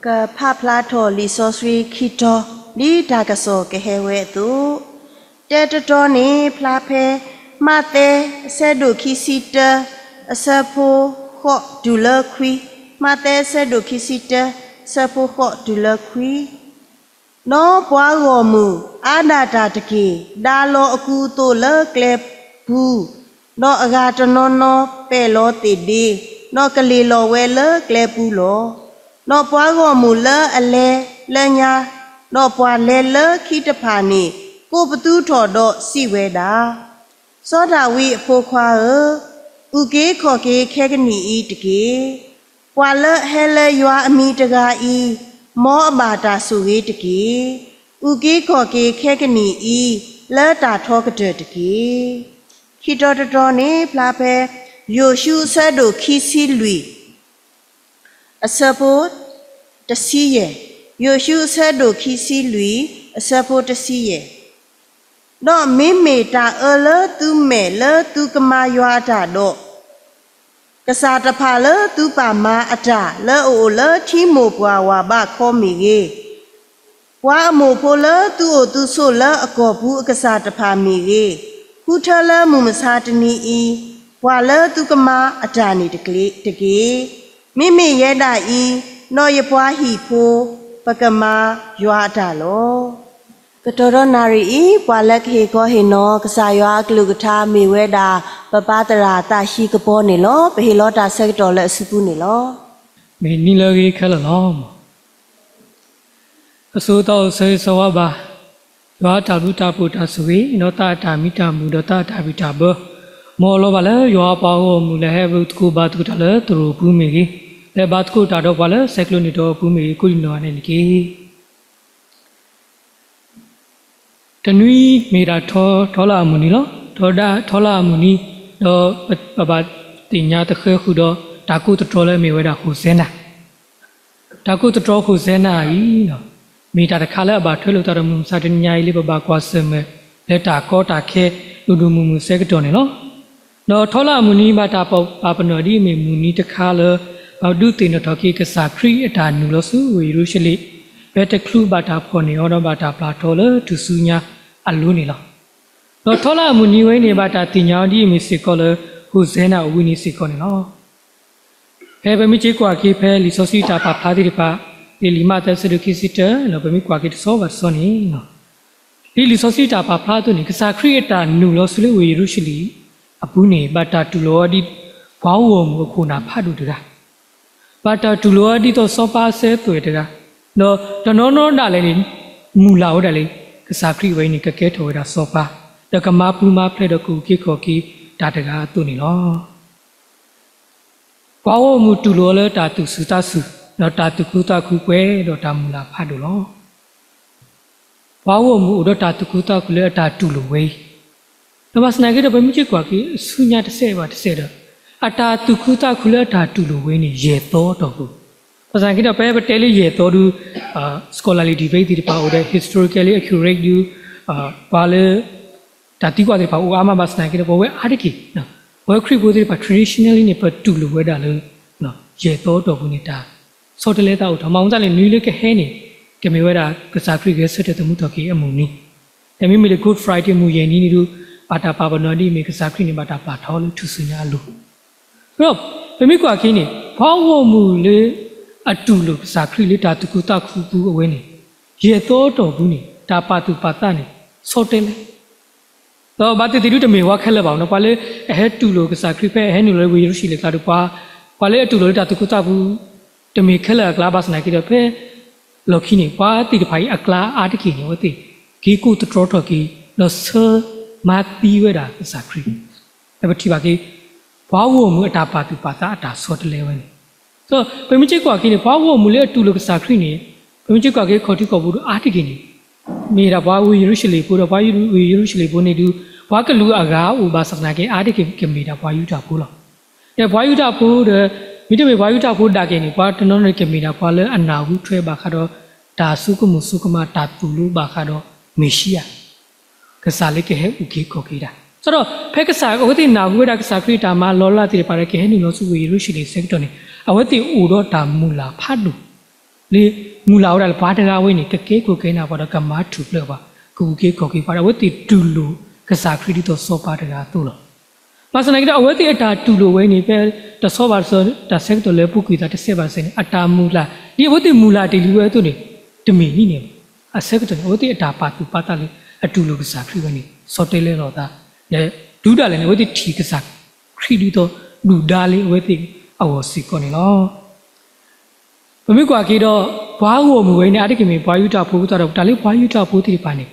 ကဖးဖျါထီၣ်လံာ်စီဆှံခံတီၤ ဒ်တၢ်ကစီၣ်ကဟဲဝဲအသိး, တၢတတီၤန့ၣ် ဖျါဖဲ မးသဲ အဆၢဒိၣ်ခံဆံတၢ အဆၢဖိဃိးတုၤလၢခွံ, မးသဲ အဆၢဒိၣ်ခံဆံတၢ အဆၢဖိဃိးတုၤလၢခွံ. ဒီးပှၤဂီၢ်မုၢ်အါဒၣ်တၢ်တက့ၢ်, ဒါလီၤအကူအသိးလၢကျဲပူၤ, ဒီးအဂၤတနီၤနီၤပဲာ်လီၤသ့ၣ်ဒ့, ဒီးကလ့ၢ်လီၤဝဲလၢကျဲပူၤလီၤ. ဒီးပှၤဂီၢ်မုၢ်လၢအလဲၤလၢညါ, ဒီးပှၤလဲၤလၢခံတဖၣ်န့ၣ် ကိးပသူထီၣ်ဒီးစံးဝဲဒၣ်, စီၤဒၤဝံးအဖိခွါဧၢ, အုၣ်က့ၤခီၣ်က့ၤခဲကနံၣ်အံၤတက့ၢ်. ပှၤလၢအဟဲလၢယွၤအမံၤတဂၤအံၤ, မ်အဘၣ်တၢ်ဆိၣ်ဂ့ၤတက့ၢ်. အုၣ်က့ၤခီၣ်က့ၤခဲကနံၣ်အံၤ လၢတၢ်ထီကတၢၢ်တက့ၢ်. ခံတီၤတတီၤန့ၣ် ဖျါဖဲ ယိၤၡူအဆၢဒိၣ်ခံဆံလွံၢ် အဆၢဖိတဆံယဲၢ်, ယိၤၡူအဆၢဒိၣ်ခံဆံလွံၢ် အဆၢဖိတဆံယဲၢ်. ဒီးမ့မ့ၢ်တၢ်အၢလၢသုမဲာ်လၢသုကမၤယွၤအတၢ်ဒီး, ကစၢ်တဖၣ်လၢသုပာ်မၤအတၢ်လၢအအိၣ်လၢထံမိၢ်ပှၢ်ဝးဘးခီမ့ၢ်ဂ့ၤ, ပှၤအမိၢ်ဖိလၢသုအိၣ်သုဆိးလၢအကီၢ်ပူၤအကစၢ်တဖၣ်မ့ၢ်ဂ့ၤ, ဃုထၢလၢမုၢ်မဆါတနံၤအံၤ, ပှၤလၢသုကမၤအတၢ်န့ၣ်တက့ၢ်. မ့မ့ၢ်ယဲဒၣ်အံၤ, ဒီးယပှၤဟံၣ်ဖိ, ပကမၤယွၤအတၢ်လီၤ. ကတီၢ်ဒီးနၣ်ရံၣ်အံၤ ပှၤလၢကဟ့ၣ်ကီဟ့ၣ်နီၤ ကစၢ်ယွၤအကလုၢ်ကထါမ့ၢ်ဝဲဒၣ် ပပၢ်သရၣ်သးဟံကပီၤန့ၣ်လီၤ. ပဟ့ၣ်လီၤတၢ်ဆၢကတီၢ်လၢအစုပူၤန့ၣ်လီၤ. မ့ၢ်နံၤလၢအဂ့ၤခဲလၢာ်လီၤ. အဆိသီအိၣ်ဆၢဂ့ၤဆၢဝါဘၣ် ယွၤအတၢ်ဘျုးတၢ်ဖှိၣ်တၢ်ဆိၣ်ဂ့ၤ ဒီးသးအတၢ်မံတၢ်မုာ် ဒီးသးအတၢ်ဘံၣ်တၢ်ဘၢ မ်အလီၤဘၣ်လၢယွၤအပှၤဂီၢ်မုၢ် လၢဟဲသကိးဘါသကိးတၢ်လၢသရိာ်အပူၤမ့ၢ်ဂ့ၤ, လၢဘါသကိးတၢ်ဒီးပှၤလၢဆဲးကျိးန့ၢ်တၢ်အပူၤမ့ၢ်ဂ့ၤ ကိးဒံးနီၢ်ဂၤဒဲးန့ၣ်တက့ၢ်. တနွံမ့ၢ်ဒၣ်ထီ ထီလၣ်အမုၢ်နံၤလီၤ. ထီဒါ ထီလၣ်အမုၢ်နံၤ, ဒီးပဘၣ်သ့ၣ်ညါသဃၢဃုာ်ဒီး တၢ်ကိးသတြီၤလၢအမ့ၢ်ဝဲဒၣ် ဟိၣ်စဲနၤ တၢ်ကိးသတြီၤ ဟိၣ်စဲနၤ အံၤ, မ့ၢ်တၢ်တခါလၢအဘၣ်ထွဲလိာ်သးဒီးမုၢ်မဆါတနံၤညါအံၤ လၢပဘၣ်ကွၢ်ဆၢၣ်မဲာ် လၢတၢ်ကီတၢ်ခဲ ဒိၣ်ဒိၣ်မုၢ်မုၢ်ဆၢကတီၢ်န့ၣ်လီၤ. ဒီးထီလၣ်အမုၢ်နံၤ ဘၣ်တၢ်ပာ်ပနီၣ်ဒ်အမ့ၢ်မုၢ်နံၤတခါလၢ ပှၤဒုးသ့ၣ်နီၣ်ထီၣ်က့ၤကစၢ်ခရံာ်အတၢ်နုာ်လီၤဆူဝ့ၢ်ယရူၤၡလ့ၣ် ဖဲတချုးဘၣ်တၢ်ဖီၣ်န့ၢ်အီၤဒီးဘၣ်တၢ်ပျၢ်ထီလၢထူၣ်စုညါအလိၤန့ၣ်လီၤ. ဒီးထီလၣ်အမုၢ်နံၤဝဲအံၤန့ၣ် ဘၣ်တၢ်သ့ၣ်ညါအီၤဒ်အမ့ၢ်စ့ၢ်ကီးလၢ ဟိၣ်စဲနၤအဝံၤန့ၣ်စ့ၢ်ကီးန့ၣ်လီၤ. ဖဲပမ့ၢ်က့ၤကွၢ်က့ၤဖဲလံာ်စီဆှံတၢ်ပာ်ဖျါသ့ၣ်တဖၣ် လံာ်မးသဲအဆၢဒိၣ်ခံဆံတၢ ဒီးပမ့ၢ်ကွၢ်က့ၤတဆီဘၣ်တဆီန့ၣ်, ဒ်လံာ်စီဆှံတၢ်ပာ်ဖျါအသိးန့ၣ် ကစၢ်ခရံာ်အတၢ်နုာ်လီၤဆူလၢဝ့ၢ်ယရူၤၡလ့ၣ်အပူၤန့ၣ် ဘၣ်တၢ်တူၢ်လိာ်အီၤဒ် ပှၤဂီၢ်မုၢ်အခိၣ်နၢ်ဖးဒိၣ်တဂၤ, ဘၣ်တၢ်တူၢ်လိာ်အီၤဒ်သိးစီၤပၤအစၢၤသွဲၣ်တဂၤ, ဒီးတနီၤနီၤဒၣ်လဲာ်န့ၣ် မုၢ်လၢ်ဝဲဒၣ်လၢ ကစၢ်ခရံာ်ဝဲအံၤန့ၣ် ကကဲထီၣ်ဝဲဒၣ်စီၤပၤ, ဒီးကမၤပျုၤမၤဖျဲးဒီးကအုၣ်က့ၤခီၣ်က့ၤတၢ်တဂၤအသိးန့ၣ်လီၤ. ပှၤဂီၢ်မုၢ်တူၢ်လိာ်အီၤလၢတၢ်သူၣ်စူၤသးစူၤ, ဒီးတၢ်သူၣ်ခုသးခုပှဲၤဒီးတၢ်မုၢ်လၢ်ဖးဒိၣ်လီၤ. ပှၤဂီၢ်မုၢ်အိၣ်ဒီးတၢ်သူၣ်ခုသးခုလၢအတၢ်တူၢ်လိာ်ဝဲအံၤ, ဒီးဘၣ်ဆၣ်သနာ်က့ဒီး ပမ့ၢ်က့ၤကွၢ်က့ၤအဆူညါတစဲးဘၣ်တစဲးဒီး အတၢ်သူၣ်ခုသးခုလၢအတၢ်တူၢ်လိာ်ဝဲန့ၣ် ယဲၢ်သီအတီၢ်ပူၤ, ဘၣ်ဆၣ်သနာ်က့ဒီး ဖဲပတဲလၢယဲၢ်သီဒုး scholarly debate သ့ၣ်တဖၣ်အိၣ်ဒီး historically accurate ဒုး ပှၤလၢ တၢ်သံကွၢ်သ့ၣ်တဖၣ်အိၣ်အါမးဘၣ်ဆၣ်သနာ်က့ဒီး ပဝဲအါတက့ၢ်, ပဝဲခရံာ်ဖိသ့ၣ်တဖၣ် traditionally န့ၣ် ပတူၢ်လိာ်ဝဲဒၣ်လၢ ယဲၢ်သီအတီၢ်ပူၤန့ၣ် တၢ်ဆီတလဲသးအိၣ်ထီၣ် မ့ၢ်ဝံသးလၢနွံလၢကဟဲန့ၣ် ကမ့ၢ်ဝဲဒၣ်ကစၢ်ခရံာ်ဂဲၤဆၢထၢၣ်သမူထီၣ်က့ၤအမုၢ်နံၤ, ဒီးမ့မ့ၢ်လၢ Good Friday မုၢ်ယဲၢ်နံၤန့ၣ်ဒုး ဘၣ်တၢ်ပာ်ပနီၣ်ဒ်အမ့ၢ်ကစၢ်ခရံာ်န့ၣ် ဘၣ်တၢ်ပျၢ်ထီလၢထူၣ်စုညါအလိၤ ဒီးပမ့ၢ်ကွၢ်က့ၤန့ၣ် ပှၤဂီၢ်မုၢ်လၢအတူၢ်လိာ်ကစၢ်ခရံာ်လၢတၢ်သူၣ်ခုသးခုပူၤအဝဲန့ၣ် ယဲၢ်သီအတီၢ်ပူၤန့ၣ် တၢ်ပာ်သူၣ်ပာ်သးန့ၣ် ဆီတလဲ ဒီးဘၣ်သ့ၣ်သ့ၣ်ဒုးတမ့ၢ်ပှၤခဲလၢာ်ဘၣ်နီၤ ပှၤလၢအဟဲတူၢ်လိာ်ကစၢ်ခရံာ်ဖဲ အဟဲနုာ်လီၤလၢဝ့ၢ်ယရူၤၡလ့ၣ်အကျါဒီး ပှၤ ပှၤလၢအတူၢ်လိာ်လၢတၢ်သူၣ်ခုသးခု တမ့ၢ်ခဲလၢာ်အကျါဘၣ်ဆၣ်သနာ်က့ဒီး ဖဲလီၢ်ခံန့ၣ် ပှၤသ့ၣ်တဖၣ်အံၤအကျါအါတက့ၢ်န့ၣ် အဝဲသ့ၣ် က့ၤကိးသတြီထီၣ်က့ၤ ဒီးဆၢမၤသံဝဲဒၣ်ကစၢ်ခရံာ် ဖဲပထံၣ်ဘၣ်က့ၤ ပှၤဂီၢ်မုၢ်အတၢ်ပာ်သူၣ်ပာ်သးအတၢ်ဆီတလဲဝဲန့ၣ်, ဒီးပမ့ၢ်က့ၤကွၢ်က့ၤန့ၣ် ပှၤဂီၢ်မုၢ်လၢအတူၢ်လိာ်ကစၢ်ခရံာ်န့ၣ် ပမ့ၢ်က့ၤကွၢ်က့ၤခီၣ်ထံးခီၣ်ဘိဒီးအါတက့ၢ်န့ၣ် မ့ၢ်ဒၣ်ပှၤဝ့ၢ်ယရူၤၡလ့ၣ်ဖိဒီး ပှၤဝ့ၢ်ယရူၤၡလ့ၣ်ဖိန့ၣ်ဒုး ပှၤကလုာ်အဂၤအိၣ်ဘၣ်ဆၣ်သနာ်က့ အါတက့ၢ် ကမ့ၢ်ဒၣ်ပှၤယူဒၤဖိလီၤ. ဒီးပှၤယူဒၤဖိဒီး မ့တမ့ၢ်ပှၤယူဒၤဖိဒၣ်က့ၤန့ၣ် ပှၤတနီၤန့ၣ်ကမ့ၢ်ဒၣ်ပှၤလၢအနၢ်ဟူထွဲဘၣ်ဃးဒီး တၢ်ဆိကမိၣ်ဆိကမး တၢ်သိၣ်လိဘၣ်ဃးဒီးမ့ၣ်ၡံအၤ ကစၢ်လၢကဟဲအုၣ်က့ၤခီၣ်က့ၤတၢ် ဒီးဖဲကစၢ်အဝဲသ့ၣ်နၢ်ဟူဝဲဒၣ်ကစၢ်ခရံာ်အတၢ်မၤလီၤလးသ့ၣ်တဖၣ်ဒီး ကဟဲနုာ်လီၤဆူဝ့ၢ်ယရူၤၡလ့ၣ်အဆၢကတီၢ်န့ၣ် အဝဲသ့ၣ်အိၣ်ဒီးတၢ်မုၢ်လၢ်ဖးဒိၣ် လၢမုၢ်လၢ်ဝဲဒၣ်လၢပှၤတဂၤဝဲန့ၣ် ကကဲခိၣ်ကဲနၢ်ပှၤဒီးကမၤထူၣ်ဖျဲးပှၤ, ကအုၣ်က့ၤခီၣ်က့ၤပှၤဒီး အဝဲသ့ၣ်တူၢ်လိာ်ကစၢ်ခရံာ်ဒ်သိးစီၤပၤတဂၤအသိးလီၤ. ဘၣ်ဆၣ်သနာ်က့ဒီး အဝဲသ့ၣ်အတၢ်တူၢ်လိာ်ဝဲန့ၣ် ဖဲတဆီဘၣ်တဆီ တၢ်ဆၢကတီၢ်လဲၤပူၤကွံာ်သးတစဲးဘၣ်တစဲးန့ၣ် အတၢ်မုၢ်လၢ် ဒ်အဝဲသ့ၣ်မုၢ်လၢ်တ့ၢ်လံဝဲအသိးန့ၣ် တမ့ၢ်ဒ်န့ၣ်ဘၣ်. အဆၢကတီၢ်န့ၣ် အဝဲသ့ၣ်အတၢ်ပာ်သူၣ်ပာ်သးလၢအတူၢ်လိာ်ကစၢ်ခရံာ်ဝဲန့ၣ် ဆီတလဲလိာ်သး, ဒီးတုၤဒၣ်လဲာ်န့ၣ် အဝဲသ့ၣ်ထံၣ်ကစၢ်ခရံာ်ဒ်သိးဒုၣ်ဒါလၢအဝဲသ့ၣ်အဂီၢ်စ့ၢ်ကီးန့ၣ်လီၤ. ပမ့ၢ်ကွၢ်က့ၤဒီး ပှၤဂီၢ်မုၢ်ဝဲအံၤန့ၣ် အါတက့ၢ်မ့ၢ်ပှၤယူဒၤဖိအဃိသတးဒီး တၢ်လၢပှၤယူဒၤဖိသ့ၣ်တဖၣ်န့ၣ်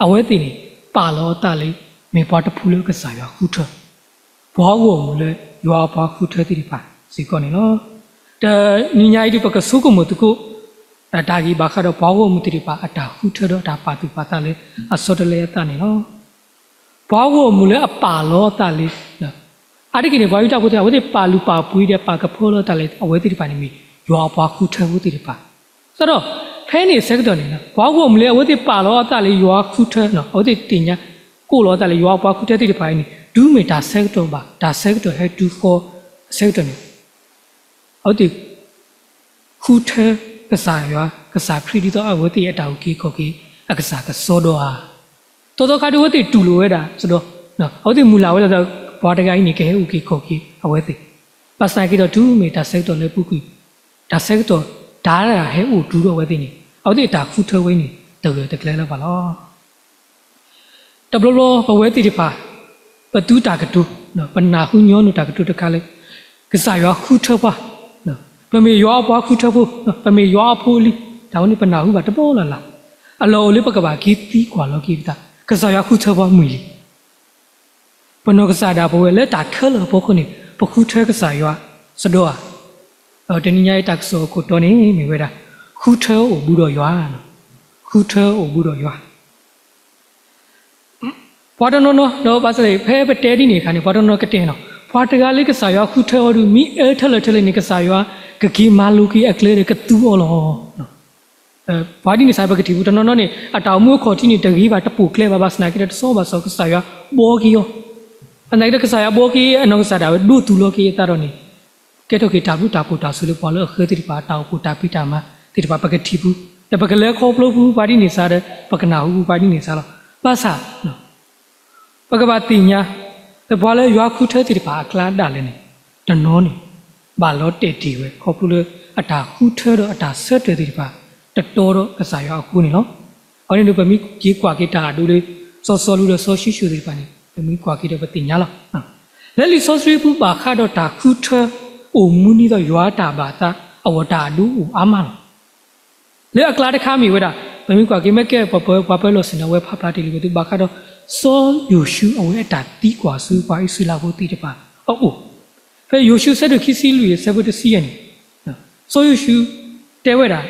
အဝဲသ့ၣ်န့ၣ် ပာ်လီၤအသးလၢ မ့ၢ်ပှၤတဖုလၢကစၢ်ယွၤဃုထၢ, ပှၤဂီၢ်မုၢ်လၢယွၤအပှၤဃုထၢသ့ၣ်တဖၣ်စ့ၢ်ကီးန့ၣ်လီၤ. တနံၤညါအံၤဒ်ပကဆိကမိၣ်သကိး တၢ်ဂ့ၢ်ဘၣ်ဃးဒီးပှၤဂီၢ်မုၢ်သ့ၣ်တဖၣ် အတၢ်ဃုထၢဒီးအတၢ်ပာ်သူၣ်ပာ်သးလၢ အဆီတလဲအသးန့ၣ်လီၤ. ပှၤဂီၢ်မုၢ်လၢအပာ်လီၤအသးလၢ အါတက့ၢ်န့ၣ် ပှၤယူဒၤဖိသ့ၣ်တဖၣ် အဝဲသ့ၣ်ပာ်လုၢ်ပာ်ပှ့ၤဒီးပာ်ကဖၢလီၤအသးလၢ အဝဲသ့ၣ်တဖၣ်န့ၣ်မ့ၢ် ယွၤအပှၤဃုထၢဖိသ့ၣ်တဖၣ်, စးထီၣ်ဖဲန့ၣ်အဆၢကတီၢ်န့ၣ် ပှၤဂီၢ်မုၢ်လၢအဝဲသ့ၣ်ပာ်လီၤအသးလၢယွၤဃုထၢ အဝဲသ့ၣ်သ့ၣ်ညါ ကိးလီၤအသးလၢယွၤအပှၤဃုထၢသ့ၣ်တဖၣ်အံၤန့ၣ် တုၤမ့ၢ်တၢ်ဆၢကတီၢ်ဘၣ် တၢ်ဆၢကတီၢ်ဟဲတုၤဃီအဆၢကတီၢ်န့ၣ် အဝဲသ့ၣ် ဃုထၢကစၢ်ယွၤ ကစၢ်ခရံာ်ဒ်သိးအဝဲသ့ၣ်အတၢ်အုၣ်က့ၤခီၣ်က့ၤ အကစၢ်ကစီဒီဧါ. သီသီခါဒ်အဝဲသ့ၣ်တူၢ်လိာ်ဝဲဒၣ်စဒီး အဝဲသ့ၣ်မုၢ်လၢ်ဝဲဒၣ်ဒီး ပှၤတဂၤအံၤန့ၣ် ကဟဲအုၣ်က့ၤခီၣ်က့ၤအဝဲသ့ၣ်, ဘၣ်ဆၣ်သနာ်က့ဒီး တုၤမ့ၢ်တၢ်ဆၢကတီၢ်လၢပူၤကွံာ် တၢ်ဆၢကတီၢ်တၢ်ဟဲအိၣ်တုၤဒီးအဝဲသ့ၣ်န့ၣ် အဝဲသ့ၣ်အတၢ်ဃုထၢဝဲန့ၣ် တဂၢၢ်တကျၢၤလၢၤဘၣ်လီၤ. တဘျီဘျီပဝဲသ့ၣ်တဖၣ် ပသူတၢ်ကတိၤ ပနၢ်ဟူညီနုၢ်တၢ်ကတိၤတခါလၢ ကစၢ်ယွၤဃုထၢပှၤ, ပမ့ၢ်ယွၤအပှၤဃုထၢဖိ, ပမ့ၢ်ယွၤအဖိအလံၤ တၢ်ဝဲန့ၣ်ပနၢ်ဟူဘၣ်တဘျီလၢ်လၢ်, အလီၢ်အိၣ်လၢပကဘၣ်က့ၤသံကွၢ်လီၤက့ၤပသး ကစၢ်ယွၤဃုထၢပှၤမုၢ်လံ. ပနီၢ်ကစၢ်ဒၣ်ပဝဲလၢတၢ်ခဲလၢာ်အဖီခိၣ်န့ၣ် ပဃုထၢကစၢ်ယွၤစဒီဧါ. တနံၤညါအံၤတၢ်ကစီၣ်အခိၣ်တီန့ၣ်မ့ၢ်ဝဲဒၣ် ဃုထၢအိၣ်ဘူးဒီးယွၤ, ဃုထၢအိၣ်ဘူးဒီးယွၤ ပှၤတနီၤနီၤ ဒီးဘၣ်ဆၣ်သနာ်က့ ဖဲပတဲဒ်န့ၣ်အခါန့ၣ် ပှၤတနီၤနီၤကတဲနီၤ, ပှၤတဂၤလၢကစၢ်ယွၤဃုထၢအီၤဒီး မ့ၢ်အၢထဲလဲၣ်ထဲလဲၣ်န့ၣ် ကစၢ်ယွၤကက့ၤမၤလိၤက့ၤအကျဲဒီးကသူအီၤလီၤ. ပှၤဒ်န့ၣ်စ့ၢ် ပကထံၣ်ပူၤ တနီၤနီၤန့ၣ် အတၢ်အိၣ်မူအခီၣ်ထံးန့ၣ် တဂ့ၤဘၣ် တပိာ်ကျဲဘၣ် ဘၣ်ဆၣ်သနာ်က့ဒီး တဆီဘၣ်ဆီ ကစၢ်ယွၤဘှီက့ၤအီၤ, ဘၣ်ဆၣ်သနာ်က့ဒီး ကစၢ်ယွၤဘှီက့ၤအနီၢ်ကစၢ်ဒၣ်ဝဲ ဒိးသူၣ်လီၤက့ၤအသးဒီးန့ၣ် ကဲထီၣ်က့ၤတၢ်ဘျုးတၢ်ဖှိၣ်တၢ်ဆိၣ်လၢပှၤလၢအဃၢသ့ၣ်တဖၣ် အတၢ်အိၣ်ဖှိၣ်တၢ်ဖံးတၢ်မၤသ့ၣ်တဖၣ် ပကထံၣ်ပူၤ, ဒီးပကလဲၤခီဖျိပူၤ ပှၤဒ်န့ၣ်စ့ၢ်ဒီး ပကနၢ်ဟူပူၤ ပှၤဒ်န့ၣ်စ့ၢ်လီၤ. ဘၣ်ဆၣ် ပကဘၣ်သ့ၣ်ညါ လၢပှၤလၢယွၤဃုထၢသ့ၣ်တဖၣ်အကျါဒၣ်လဲာ်န့ၣ် တနီၤန့ၣ် ဘၣ်လီၤတဲာ်တ့ၢ်ဝဲ ခီဖျိလၢအတၢ်ဃုထၢဒီးအတၢ်ဆၢတဲာ်သ့ၣ်တဖၣ် တတီဒီးကစၢ်ယွၤအဃိန့ၣ်လီၤ. အဝဲန့ၣ်ဒီး ပမ့ၢ်က့ၤကွၢ်က့ၤတၢ်အဒိလၢ စီၤစီလူးဒီးစီၤၡံၣ်ၡိၣ်သ့ၣ်တဖၣ်န့ၣ် ပမ့ၢ်ကွၢ်က့ၤဒီးပသ့ၣ်ညါလီၤ. လၢလံာ်စီဆှံပူၤဘၣ်ဃးဒီးတၢ်ဃုထၢ အိၣ်မူနံၤဒီးယွၤအတၢ်ဘၣ်သး အဂီၢ်တၢ်အဒိအိၣ်အါမးလီၤ. လၢအကျါတခါမ့ၢ်ဝဲဒၣ် ပမ့ၢ်ကွၢ်က့ၤ မ့ၢ်ကဲပှၤပၢၤလီၢ်ဆ့ၣ်နီၤ အဝဲဖးဖျါတ့ၢ်လံဝဲသု ဘၣ်ဃးဒီး စီၤယိၤၡူ အဝဲအတၢ်သံကွၢ်ဆူပှၤအံၣ်စရ့လးဖိသ့ၣ်တဖၣ်အအိၣ်, ဖဲယိၤၡူအဆၢဒိၣ်ခံဆံလွံၢ်အဆၢဖိတဆံယဲၢ်န့ၣ် စီၤယိၤၡူတဲဝဲဒၣ်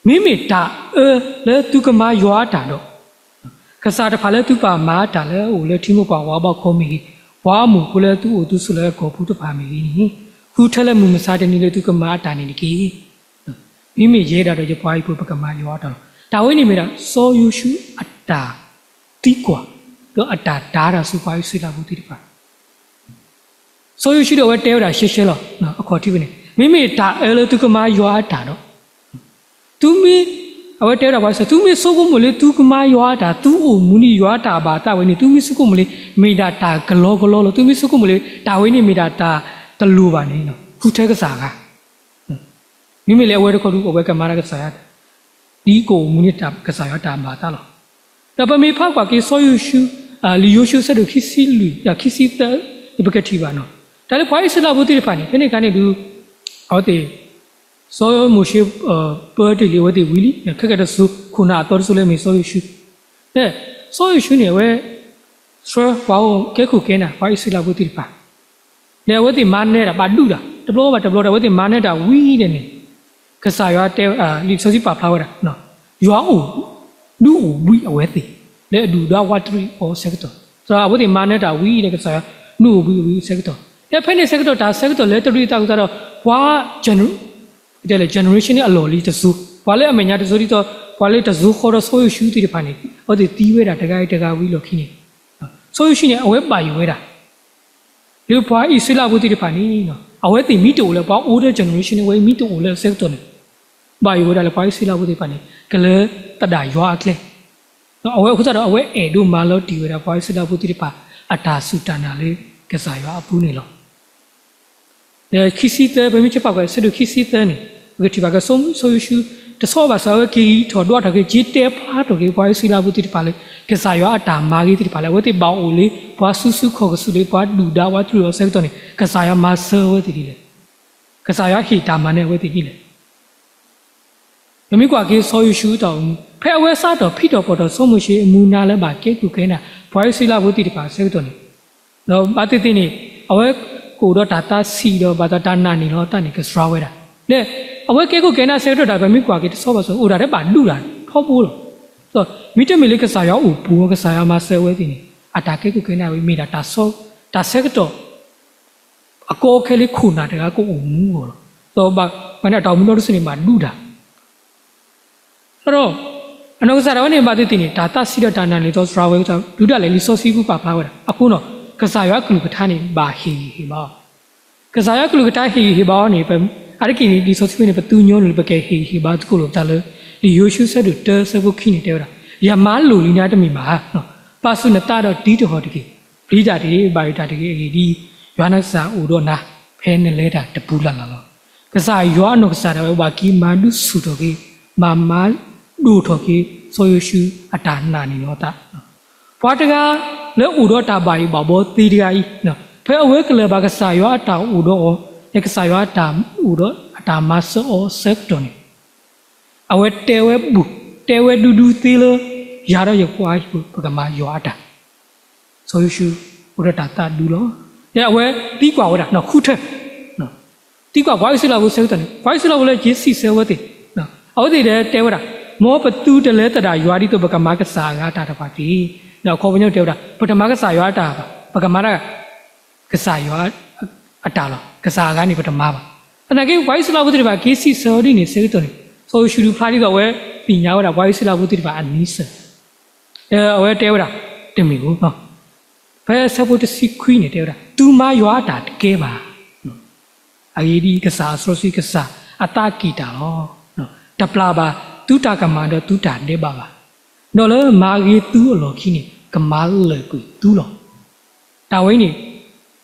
မ့မ့ၢ်တၢ်အၢလၢသုကမၤယွၤအတၢ်ဒီး ကစၢ်တဖၣ်လၢသုဘၣ်မၤအတၢ်လၢအအိၣ်လၢထံမိၢ်ပှၢ်ဝးဘီခိၣ်မ့ၢ်ဂ့ၤ, ပှၤအမိၢ်ဖိလၢသုအိၣ်သုဆိးလၢအကီၢ်ပူၤတဖၣ်မ့ၢ်ဂ့ၤန့ၣ်, ဃုထၢလၢမုၢ်မဆါတနံၤလၢသုကမၤအတၢ်န့ၣ်တက့ၢ်. မ့မ့ၢ်ယဲဒၣ်ဒီးယပှၤဟံၣ်ဖိ ပကမၤယွၤအတၢ်လီၤ. တၢ်ဝဲန့ၣ်မ့ၢ်ဒၣ် စီၤယိၤၡူအတၢ်သံကွၢ် ဒီးအတၢ်တာ်တၢ်ဆူပှၤအံၣ်စရ့လးဖိသ့ၣ်တဖၣ် စီၤယိၤၡူဒီးအဝဲတဲဝဲဒၣ်ရှဲရှဲလီၤ အခီၣ်ထံးဖဲန့ၣ် မ့မ့ၢ်တၢ်အၢလၢသုကမၤယွၤအတၢ်ဒီး သုမ့ၢ် အဝဲတဲဝဲဒၣ်ပှၤစံး သုမ့ၢ်ဆိကမိၣ်လၢသုကမၤယွၤအတၢ် သုအိၣ်မူဒ်ယွၤအတၢ်ဘၣ်သးဝဲန့ၣ် သုမ့ၢ်ဆိကမိၣ်လၢ မ့ၢ်ဒၣ်တၢ်ကလီကလီလီၤ သုမ့ၢ်ဆိကမိၣ်လၢ တၢ်ဝဲန့ၣ်မ့ၢ်ဒၣ်တၢ်တလိၤဘၣ်န့ၣ် ဃုထၢကစၢ်အဂၤ မ့မ့ၢ်လၢအဝဲတခီဒုး အဝဲကမၤတၢ်ကစၢ်ယွၤ ဒ်ကအိၣ်မူန့ၣ် ကစၢ်ယွၤတၢ်ဘၣ်သးလီၤ. ဒီးပမ့ၢ်ဖးကွၢ်က့ၤစီၤယိၤၡူ လံာ်ယိၤၡူအဆၢဒိၣ်ခံဆံလွံၢ် ခံဆံသၢ ပကထံၣ်ဘၣ်နီၤ တၢ်လၢပှၤအံၣ်စရ့လးဖိသ့ၣ်တဖၣ်န့ၣ် ဖဲန့ၣ်အခါန့ၣ်ဒုး အဝဲသ့ၣ် စီၤမိၤၡ့ ပၢတ့ၢ်လံအဝဲသ့ၣ်ဝံၤလံ ခဲကနံၣ်တစိၤ ခိၣ်နၢ်အသီတစိၤလၢအမ့ၢ်စီၤယိၤၡူ စီၤယိၤၡူန့ၣ် အဝဲ ဆှၢပှၤအိၣ်ကဲခိၣ်ကဲနၢ် ပှၤအံၣ်စရ့လးဖိသ့ၣ်တဖၣ် ဒီးအဝဲသ့ၣ်မၤနၢၤတၢ်ဘၣ်ဒုးတၢ် တဘျီဘၣ်တဘျီဒီး အဝဲသ့ၣ်မၤနၢၤတၢ်ဝံၤန့ၣ်န့ၣ် ကစၢ်ယွၤတဲ လံာ်စီဆှံပာ်ဖျါဝဲဒၣ် ယွၤအိၣ် ဒုးအိၣ်ဘှံးအဝဲသ့ၣ် လၢအဒုၣ်ဒါဝးတရံးအီၤအဆၢကတီၢ် ဒီးအဝဲသ့ၣ်မၤနၢၤတၢ်ဝံၤဒီး ကစၢ်ယွၤ ဒုးအိၣ်ဘှံးအဝံၤအဆၢကတီၢ် ဒီးဖဲန့ၣ်အဆၢကတီၢ် တၢ်ဆၢကတီၢ်လၢတရံးအသးအဃိသတးဒီး ပှၤ generation န့ၣ်အလီၢ်လံတစိၤ ပှၤလၢအမဲာ်ညါတစိၤဒ်သိး ပှၤလၢတစိၤဃီဒီးစီၤယိၤၡူသ့ၣ်တဖၣ်န့ၣ် အဝဲသ့ၣ်သံဝဲဒၣ်တဂၤအံၤတဂၤဝံၤလီၢ်ခံန့ၣ် စီၤယိၤၡူန့ၣ် အဝဲဘၣ်ယိၣ်ဝဲဒၣ် လၢပှၤအံၣ်စရ့လးဖိသ့ၣ်တဖၣ်န့ၣ် အဝဲသ့ၣ်မ့ၢ်တအိၣ်လၢ ပှၤ older generation န့ၣ် အဝဲမ့ၢ်တအိၣ်လၢအဆၢကတီၢ်န့ၣ် ဘၣ်ယိၣ်ဝဲဒၣ်လၢပှၤအံၣ်စရ့လးဖိသ့ၣ်တဖၣ်န့ၣ် ကလၢသဒၣ်ယွၤအကျဲ, ဒီးအဝဲအဃိသတးဒီး အဝဲအဲၣ်ဒိးမၤလီၤတံၢ်ဝဲဒၣ် ပှၤအံၣ်စရ့လးဖိသ့ၣ်တဖၣ်အတၢ်စူၢ်တၢ်နာ်လၢကစၢ်ယွၤအပူၤန့ၣ်လီၤ. ဒီးခံဆံသၢ, ပမ့ၢ်က့ၤကွၢ်ကွၢ် ဆၢဒိၣ်ခံဆံသၢန့ၣ် ပကထံၣ်ဘၣ်ကစီၤယိၤၡူ တဆီဘၣ်ဆၣ် အဝဲက့ၤထီၣ်ဒွးထီၣ်က့ၤ က့ၤတဲဖျါထီၣ်က့ၤ ပှၤအံၣ်စရ့လးဖိသ့ၣ်တဖၣ်လၢ ကစၢ်ယွၤအတၢ်မၤဂ့ၤသ့ၣ်တဖၣ်လၢ အဝဲသ့ၣ်ဘၣ်အိၣ်လၢ ပှၤစုဆူၣ်ခီၣ်ကဆူၣ်လၢ ပှၤဒုၣ်ဒါ ပှၤတြူာ်အီၤအဆၢကတီၢ်န့ၣ် ကစၢ်ယွၤမၤစၢၤအဝဲသ့ၣ်ဒ်လဲၣ်. ကစၢ်ယွၤဟ့ၣ်တၢ်မၤနၢၤအဝဲသ့ၣ်ဒ်လဲၣ်. ပမ့ၢ်ကွၢ်က့ၤစီၤယိၤၡူအတၢ်အိၣ်မူ ဖဲအဝဲစးထီၣ်ဖံးထီၣ်ပီၣ်ထီၣ်စီၤမိၤၡ့အမူအနါလၢဘၣ်ကဲခိၣ်ကဲနၢ် ပှၤအံၣ်စရ့လးဖိသ့ၣ်တဖၣ်အဆၢကတီၢ်န့ၣ်, ဒီးဘၣ်သ့ၣ်သ့ၣ်န့ၣ် အဝဲကအိၣ်ဒီးတၢ်သးဆံးဒီး ဘၣ်သးတၢ်နာ်န့ၢ်လီၤအသးန့ၣ် ကစှၤဝဲဒၣ်. ဒီးအဝဲကဲခိၣ်ကဲနၢ်အဆၢကတီၢ်တၢ် ပမ့ၢ်ကွၢ်က့ၤတဆီဘၣ်ဆၣ် အိၣ်ဒၣ်ထဲဘၣ်ဒူၣ်တၢ်ထီဘိလီၤ. ဒီးမ့တမ့ၢ်လၢကစၢ်ယွၤအိၣ်ဘူးအီၤ ကစၢ်ယွၤမၤစၢၤအဝဲသ့ၣ်န့ၣ် အတၢ်ကဲခိၣ်ကဲနၢ်ဝဲ မ့ၢ်ဒၣ်တၢ်ဆၢကတီၢ် အကီအခဲလၢခိၣ်နၢ်တဂၤကအိၣ်မူအဂီၢ်လီၤ. ဒီးဘၣ်မၤန့ၣ် အတၢ်အိၣ်မူဒီတစုန့ၣ် ဘၣ်ဒူၣ်တၢ် ဒီး အနီၢ်ကစၢ်ဒၣ်ဝဲန့ၣ် ဘၣ်သ့ၣ်သ့ၣ်န့ၣ် တၢ်သးဆံးဒီးတၢ်နာ်န့ၢ်လီၤသးစှၤဝဲ တုၤဒၣ်လဲာ်လံာ်စီဆှံပူၤပာ်ဖျါဝဲဒၣ်အဃိန့ၣ် ကစၢ်ယွၤအကလုၢ်ကထါန့ၣ် ဘၣ်ဟ့ၣ်ဂံၢ်ဟ့ၣ်ဘါအီၤ. ကစၢ်ယွၤအကလုၢ်ကထါဟ့ၣ်ဂံၢ်ဟ့ၣ်ဘါအီၤန့ၣ် အါတက့ၢ်န့ၣ် လံာ်စီဆှံန့ၣ် ပသူညီနုၢ်လၢပကဟ့ၣ်ဂံၢ်ဟ့ၣ်ဘါသကိးလိာ်ပသးလၢ လံာ်ယိၤၡူအဆၢဒိၣ်တၢအဆၢဖိခံန့ၣ် တဲဝဲဒၣ်, ယမၤလိာ်လံနၤတမ့ၢ်ဘၣ်ဧါ. ပာ်ဆူၣ်နသးဒီးတံတဟီၣ်တက့ၢ်. ပျံၤတၢ်တဂ့ၤ, ဘၣ်ယိၣ်တၢ်တဂ့ၤအဂ့ၢ်ဒ်အံၤ, ယွၤနကစၢ်အိၣ်ဒီးနၤ ဖဲနလဲၤတၢ်တပူၤလၢ်လၢ်လီၤ. ကစၢ်ယွၤအနီၢ်ကစၢ်ဒၣ်ဝဲ ဘၣ်က့ၤမၤဒုးဆူၣ်ထီၣ်က့ၤ, မၤမၤဒိၣ်ထီၣ်က့ၤ စီၤယိၤၡူအတၢ်နာ်န့ၢ်လီၤအသး ပှၤတဂၤလၢအိၣ်ဒီးတၢ်ဘၣ်ယိၣ်ဘၣ်ဘီသ့တဂၤအံၤ, ဖဲအဝဲကလၢၤဘၣ်ကစၢ်ယွၤအတၢ်အိၣ်ဒီးအီၤ, လၢကစၢ်ယွၤအတၢ်အိၣ်ဒီးအတၢ်မၤစၢၤအီၤအဆၢကတီၢ်န့ၣ်, အဝဲတဲဝဲဘူး, တဲဝဲဒူဒူသ့လၢ ယၤဒီးယပှၤဟံၣ်ဖိ ပကမၤယွၤအတၢ် စီၤယိၤၡူအိၣ်ဒီးတၢ်သးဒူလီၤ. ဒီးအဝဲသံကွၢ်ဝဲဒၣ် ဃုထၢ, သံကွၢ်ပှၤအံၣ်စရ့လးဖိဆၢကတီၢ်န့ၣ် ပှၤအံၣ်စရ့လးဖိလၢက့ၤစံးဆၢဝဲသ့ၣ်, အဝဲသ့ၣ်ဒီးတဲဝဲဒၣ်, မ်ပသုတလဲၤသဒၣ်ယွၤဒ်သိးပကမၤကစၢ်အဂၤတၢ်တဖၣ်တက့ၢ်. ဒီးအခီပညီတဲဝဲဒၣ် ပတမၤကစၢ်ယွၤအတၢ်ဘၣ်, ပကမၤဒၣ် ကစၢ်ယွၤအတၢ်လီၤ. ကစၢ်အဂၤန့ၣ်ပတမၤဘၣ်. သနာ်က့ ပှၤအံၣ်စရ့လးဖိသ့ၣ်တဖၣ်က့ၤစံးဆၢအီၤဒ်န့ၣ်ဆၢကတီၢ်န့ၣ် စီၤယိၤၡူဒုးဖျါဒ်သိးအဝဲသ့ၣ်ညါဝဲဒၣ် ပှၤအံၣ်စရ့လးဖိသ့ၣ်တဖၣ်အနံစၢၤ အဝဲတဲဝဲဒၣ် တမ့ၢ်ဧိၤ, ဖဲဆၢဖိတဆံခွံန့ၣ်တဲဝဲဒၣ် သုမၤယွၤအတၢ်တကဲဘၣ်. အဂ့ၢ်ဒ်အံၤ, ကစၢ်အစီဆှံကစၢ်အသးက့ၢ်တၢ်လီၤ. တပျၢ်ဘၣ်သုတၢ်ကမၣ်ဒီးသုတၢ်ဒဲးဘးဘၣ်. ဒီးလၢမၤဂ့ၤသုအလီၢ်ခံန့ၣ် ကမၤလၢာ်ကွံာ်သုလီၤ. တၢ်ဝဲအံၤန့ၣ်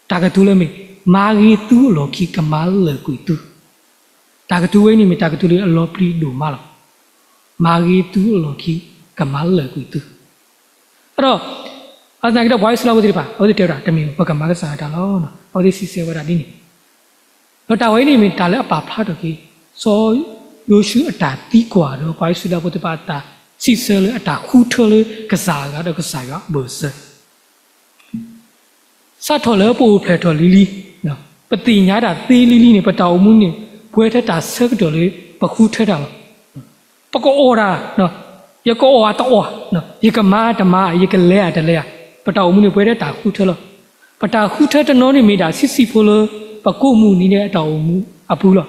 တၢ်ကတိၤလၢမ့ၢ် မၤဂ့ၤသုအလီၢ်ခံ ကမၤလၢာ်ကွံာ်သု တၢ်ကတိၤဝဲအံၤန့ၣ်မ့ၢ်တၢ်ကတိၤလၢအလီၤပျံၤဒိၣ်မးလီၤ. မၤဂ့ၤသုအလီၢ်ခံ ကမၤလၢာ်ကွံာ်သု. ဒီး အသနာ်က့ဒီး ပှၤအံၣ်စရ့လးဖိသ့ၣ်တဖၣ် အဝဲသ့ၣ်တဲဝဲဒၣ် တမ့ၢ် ပကမၤကစၢ်အတၢ်လီၤ. အဝဲသ့ၣ်စံးဆၢဝဲဒၣ်ဒ်န့ၣ် ဒီးတၢ်ဝဲအံၤန့ၣ်မ့ၢ်တၢ်လၢအပာ်ဖျါထီၣ်က့ၤ စီၤယိၤၡူအတၢ်သံကွၢ်ဒီး ပှၤအံၣ်စရ့လးဖိသ့ၣ်တဖၣ်အတၢ်စံးဆၢလၢအတၢ်ဃုထၢလၢကစၢ်အဂၤဒီးကစၢ်ယွၤအဘၢၣ်စၢၤ စးထီၣ်လၢပအိၣ်ဖျဲၣ်ထီၣ်လံၤလံၤ, ပသ့ၣ်ညါတၢ်သ့လံၤလံၤန့ၣ် ပတၢ်အိၣ်မူန့ၣ် ပှဲၤထဲတၢ်ဆၢကတီၢ်လၢပဃုထၢတၢ်လီၤ. ပကအီၣ်တၢ်, ယကအီၣ်အတအီၣ်, ယကမၤတမၤ, ယကလဲၤအတလဲၤဧါ, ပတၢ်အိၣ်မူန့ၣ် ပှဲၤထဲတၢ်ဃုထၢလီၤ. ပတၢ်ဃုထၢတနီၤန့ၣ်မ့ၢ်ဒၣ်ဆံးဆံးဖိလၢ ပကိးမုၢ်နံၤဒဲးအတၢ်အိၣ်မူအပူၤလီၤ.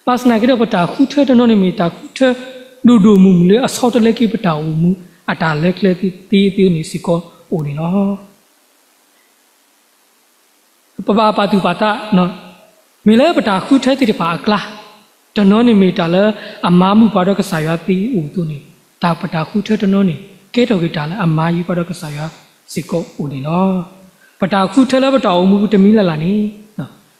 ဘၣ်ဆၣ်သနာ်က့ဒီး ပတၢ်ဃုထၢတနီၤန့ၣ်မ့ၢ်တၢ်ဃုထၢဒိၣ်ဒိၣ်မုၢ်မုၢ်လၢအဆီတလဲက့ၤပတၢ်အိၣ်မူ အတၢ်လဲၤကျဲသ့သ့န့ၣ်စ့ၢ်ကီးအိၣ်န့ၣ်လီၤ. ပဘၣ်ပာ်သူၣ်ပာ်သး, မ့ၢ်လၢပတၢ်ဃုထၢသ့ၣ်တဖၣ်အကျါ, တနီၤန့ၣ်မ့ၢ်တၢ်လၢအမၤမုာ်ပှၤဒီးကစၢ်ယွၤသ့အိၣ်အသိးန့ၣ်, တၢ်ပတၢ်ဃုထၢတနီၤန့ၣ် ကဲထီၣ်က့ၤတၢ်လၢအမၤယံၤပှၤဒီးကစၢ်ယွၤစ့ၢ်ကီးအိၣ်န့ၣ်လီၤ. ပတၢ်ဃုထၢလၢပတၢ်အိၣ်မူပူၤတမံၤလၢ်လၢ်န့ၣ်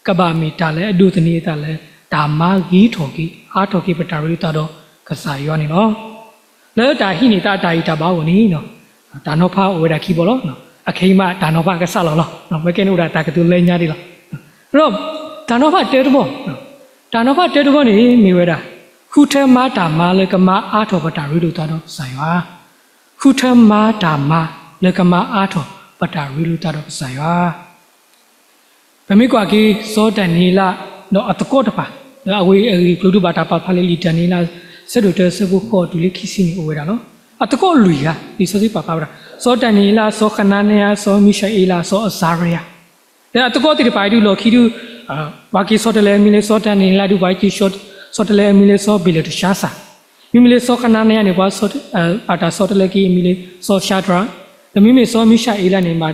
ကဘၣ်မ့ၢ်တၢ်လၢအဒိးသန့ၤအသးလၢ တၢ်မၤဂ့ၤထီၣ်က့ၤ အါထီၣ်က့ၤပတၢ်ရ့လိာ်သးဒီးကစၢ်ယွၤန့ၣ်လီၤ. လၢတၢ်ဟံးန့ၢ်သးအတၢ်ဂံၢ်တၢ်ဘါအဂီၢ်န့ၣ် တၢ်နီၤဖးအိၣ်ဝဲဒၣ်ခံဘီလီၤ. အခဲအံၤမးတၢ်နီၤဖးကစးလီၤလီၤ. မ့ၢ်ကဲန့ၣ်အိၣ်ဒၣ်တၢ်ကတိၤလၢညါဒ်လီၤ. ဒီးတၢ်နီၤဖးတၢတဘီ, တၢ်နီၤဖးတၢတဘီန့ၣ်မ့ၢ်ဝဲဒၣ် ဃုထၢမၤတၢ်မၤလၢကမၤအါထီၣ်ပတၢ်ရ့လိာ်သးဒီးကစၢ်ယွၤ, ဃုထၢမၤတၢ်မၤလၢကမၤအါထီၣ်ပတၢ်ရ့လိာ်သးဒီးကစၢ်ယွၤ ပမ့ၢ်ကွၢ်က့ၤ စီၤဒၤနံးယ့လး ဒီးအသကိးတဖၣ်, ဒီးအဝဲအဂ့ၢ်အကျိၤဒုးဘၣ်တၢ်ပာ်ဖျါလၢလံာ်ဒၤနံးယ့လး ဆၢဒိၣ်တၢ ဆၢဖိဃိးတုၤလၢခံဆံန့ၣ်အိၣ်ဝဲဒၣ်လီၤ. အသကိးလွံၢ်ဂၤ လံာ်စီဆှံပာ်ဖျါဝဲဒၣ် စီၤဒၤနံးယ့လး, စီၤဟနနယၤ, စီၤမံၡၤအ့လး, စီၤအစၤရယၤ ဒီးအသကိးသ့ၣ်တဖၣ်အံၤဒုးလီၢ်ခံဒုး ပှၤက့ၤဆီတလဲအမံၤလၢစီၤဒၤနံးယ့လးဒုး ပှၤက့ၤဆီတလဲအမံၤလၢစီၤဘ့လတၡါစၤ, မ့မ့ၢ်လၢစီၤဟနနယၤန့ၣ် ပှၤ ဘၣ်တၢ်ဆီတလဲက့ၤအမံၤလၢ စီၤၡၤဒြး, ဒီးမ့မ့ၢ်စီၤမံၡၤအ့လးန့ၣ် ဘၣ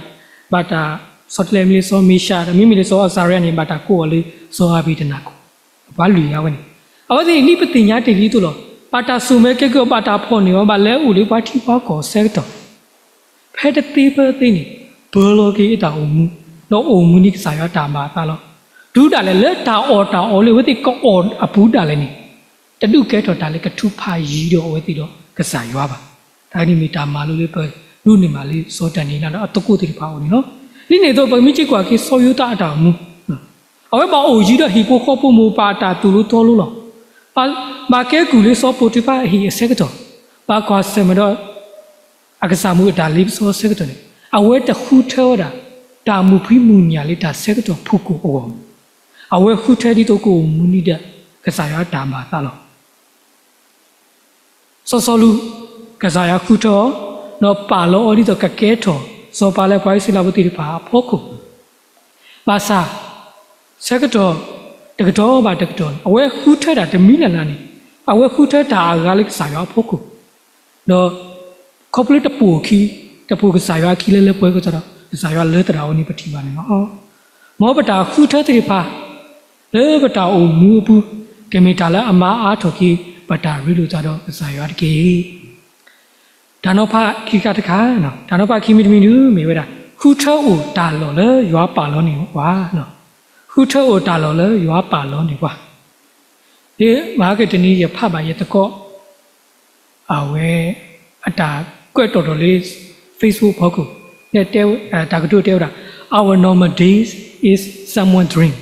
်တၢ်ဆီတလဲအမံၤလၢစီၤမ့ၡး, ဒီးမ့မ့ၢ်လၢစီၤအစၤရယၤန့ၣ် ဘၣ်တၢ်ကိးအီၤလၢစီၤအဘ့းနကိၤ, ပှၤလွံၢ်ဂၤဝဲန့ၣ် အဝဲသ့ၣ်န့ၣ် ဒ်ပသ့ၣ်ညါတ့ၢ်လံအသိးလီၤ. ဘၣ်တၢ်စိာ်မၢကဲကုၢ်အီၤ ဘၣ်တၢ်ဖီၣ်န့ၢ်အီၤ ဘၣ်လဲၤအိၣ်လၢပှၤထံပှၤကီၢ်အဆၢကတီၢ်, ဖဲတသ့ဖဲသ့န့ၣ် ပၢလီၤက့ၤအတၢ်အိၣ်မူ, ဒီးအိၣ်မူန့ၢ်ကစၢ်ယွၤတၢ်ဘၣ်အသးလီၤ. တုၤဒၣ်လဲာ်လၢတၢ်အီၣ်တၢ်အီလၢအဝဲသ့ၣ်ကအီၣ်အပူၤဒၣ်လဲာ်န့ၣ်, တဒုးကဲထီၣ်တၢ်လၢကထုးဖးယံၤဒီးအဝဲသ့ၣ်ဒီးကစၢ်ယွၤဘၣ်. တၢ်န့ၣ်မ့ၢ်တၢ်မၤလိလၢပဒိးန့ၢ်မးလၢစီၤဒၤနံးယ့လးဒီးအသကိးသ့ၣ်တဖၣ်အအိၣ်န့ၣ်လီၤ. ဒ်န့ၣ်အသိး ပကမ့ၢ်က့ၤကွၢ်က့ၤစီၤယိၤသးအတၢ်အိၣ်မူ, အဝဲဘၣ်အိၣ်ယံၤဒီးဟံၣ်ဖိဃီဖိမိၢ်ပၢ်အတၢ်သိၣ်လိသီလိလီၤ. ဘၣ်ကဲကုၢ်လၢစီၤပိၤတံၤဖၤအဟံၣ်အဆၢကတီၢ်, ဘၣ်ကွၢ်ဆၢၣ်မဲာ်ဒီး အကစၢ်မုၣ်အတၢ်လ့ပစီအဆၢကတီၢ်န့ၣ်, အဝဲတဃုထၢဝဲဒၣ် တၢ်မုာ်ဖှံမုာ်ညၣ်လၢတၢ်ဆၢကတီၢ်ဖုၣ်ကိာ်အဂီၢ်, အဝဲဃုထၢဒ်သိးကအိၣ်မူန့ၣ်ဒီး ကစၢ်ယွၤတၢ်ဘၣ်သးလီၤ. စီၤစီလူး, ကစၢ်ယွၤဃုထၢအီၤ, ဒီးပာ်လီၤအီၤဒ်သိးကကဲထီၣ် စီၤပၤလၢပှၤအံၣ်စရ့လးဖိသ့ၣ်တဖၣ်အဖီခိၣ်, ဘၣ်ဆၣ် ဆၢကတီၢ်တကတီၢ်ဘၣ်တကတီၢ်န့ၣ် အဝဲဃုထၢတၢ်တမံၤလၢ်လၢ်န့ၣ်, အဝဲဃုထၢတၢ်အဂၤလၢကစၢ်ယွၤအဖီခိၣ်, ဒီးခီဖျိတပိာ်အခံ, တပိာ်ကစၢ်ယွၤအခံလၢလၢပှဲၤပှဲၤအဃိဒီး ကစၢ်ယွၤလၢသဒၣ်အီၤန့ၣ်ပထံၣ်ဘၣ်န့ၣ်လီၤ. မ်ပတၢ်ဃုထၢသ့ၣ်တဖၣ် လၢပတၢ်အိၣ်မူအပူၤ ကမ့ၢ်တၢ်လၢအမၤအါထီၣ်က့ၤ ပတၢ်ရ့လိာ်သးဒီးကစၢ်ယွၤတက့ၢ်. တၢ်နီၤဖးခံခါတခါ, တၢ်နီၤဖးခံမံၤတမံၤဒုး မ့ၢ်ဝဲဒၣ် ဃုထၢအိၣ်တၢ်လီၢ်လၢယွၤပာ်လီၤန့ၢ်ပှၤ, ဃုထၢအိၣ်တၢ်လီၢ်လၢယွၤပာ်လီၤန့ၢ်ပှၤ, မဟါကတနံၤယဖးဘၣ်ယသကိး အဝဲ အတၢ်ကွဲးတီၤတီၤလၢ Facebook ဖီခိၣ်, တၢ်ကတိၤတဲဝဲဒၣ် Our normal day is someone dream.